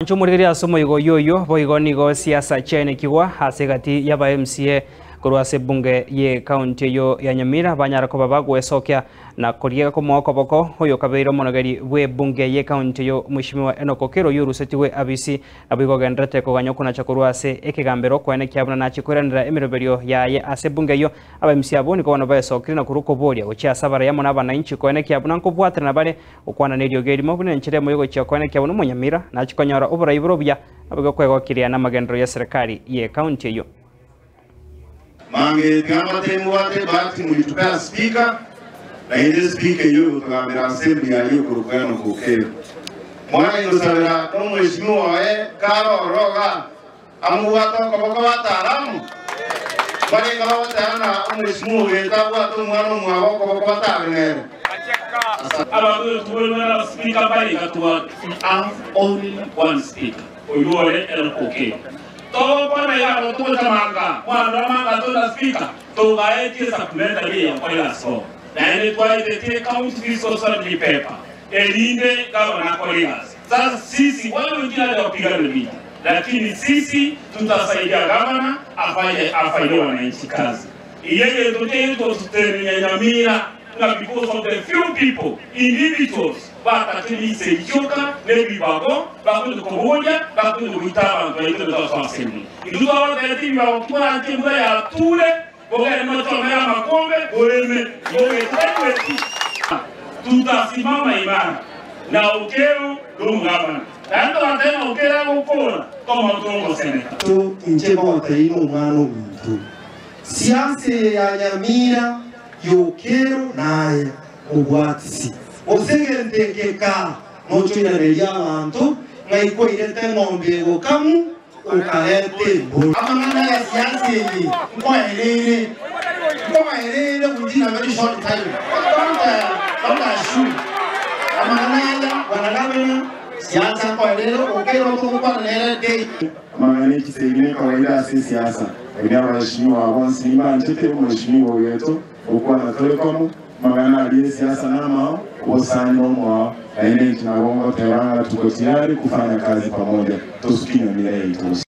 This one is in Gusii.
Inche omorigereria ase omoyega oyio oyio, boigo nigo siasa chiaenekigwa ase egati y'aba MCA korwa ase ebunge ye county eyio ya Nyamira banyara koba bagwesokia na koriega komoa okoboko oyo okabeire omonogeri bw'ebunge ye county eyio Mweshimiwa Enock Okello oyio orusetigwe abisi naboigo ogendererete koganya okonacha korwa ase ekegambero koenekia buna nachie koiranera emeroberio yaye ase ebunge eyio. Aba MCA abwo nigo bono baesokirie na korwa okoboria gochia ase abarai amo nabananchi koenekia buna nkobwaterana bare Gokwana neriogi erimo buna enchera emo y'ogochia koenekia buna omonyamira nachie konyora oborai bore obuya, naboigo kwegokiria namagenderero y'eserekari y'ekaunti eyio. Mangeti amatembwate bahati mulitupea speaker naende speaker eyio egotogambera assembly aria ekorokwa Enock Okello. Mwana ingosabera nomweshimiwa oye kare ororo igaa amobwate okoboko bataaramu barenge bagoteba ng'a omweshimiwa ogete abwate omwana omwabo okoboko batare nere. Abanto tobwate abaspeaker mbare iga tobwate we have only one speaker oywo ore Enock Okello. Togokwana iga abo togocha manga mwarora manga tore na speaker togaetie supplementary eye yakora egasi bono naende twaetetie county fiscal strategy paper erinde gavana akore egasi. Sasa sisi wale wengine hata wapigane vita lakini sisi tutasaidia gavana afanye afanyie wananchi kazi. Iye egento kiaito totenenia Nyamira ng'a because of the few people, individuals, batachire ise chioka na ebibago bakonye koboria bakonye goita abanto baito na tosoa assembly. Intwe twabatebetie ebibago twaranche embura yature bogende mochomere amakombe moreme mogetenweti. Tutasimama imara na Okello nomogabana naende togateba ng'a Okello agokora tomotoe omoseneta. Inche ngotebi nomwana ominto, siasa eye ya Nyamira y'Okello naye mobwatisi, gose egento eke kaa nochoiraneria abanto ng'a ikwairete eng'ombe egokamu okareta embori. Amang'ana ya siasa eye nkoereire, nkoereire within a very short time. Don't, don't assume. Amang'ana aya bwana gavana, siasa nkoereire Okello togokwana nere day. Amang'ana e chisegi nekawaida ase esiasa, lakini abaheshimiwa bonsi nimbanchete omweshimiwa oyoeto gokwana tore komo, amang'ana aria esiasa namao, obosani nomwao, naende inche nabo ngoteba ng'a tuko tayari kufanya kazi pamoja tosuki Nyamira yaito.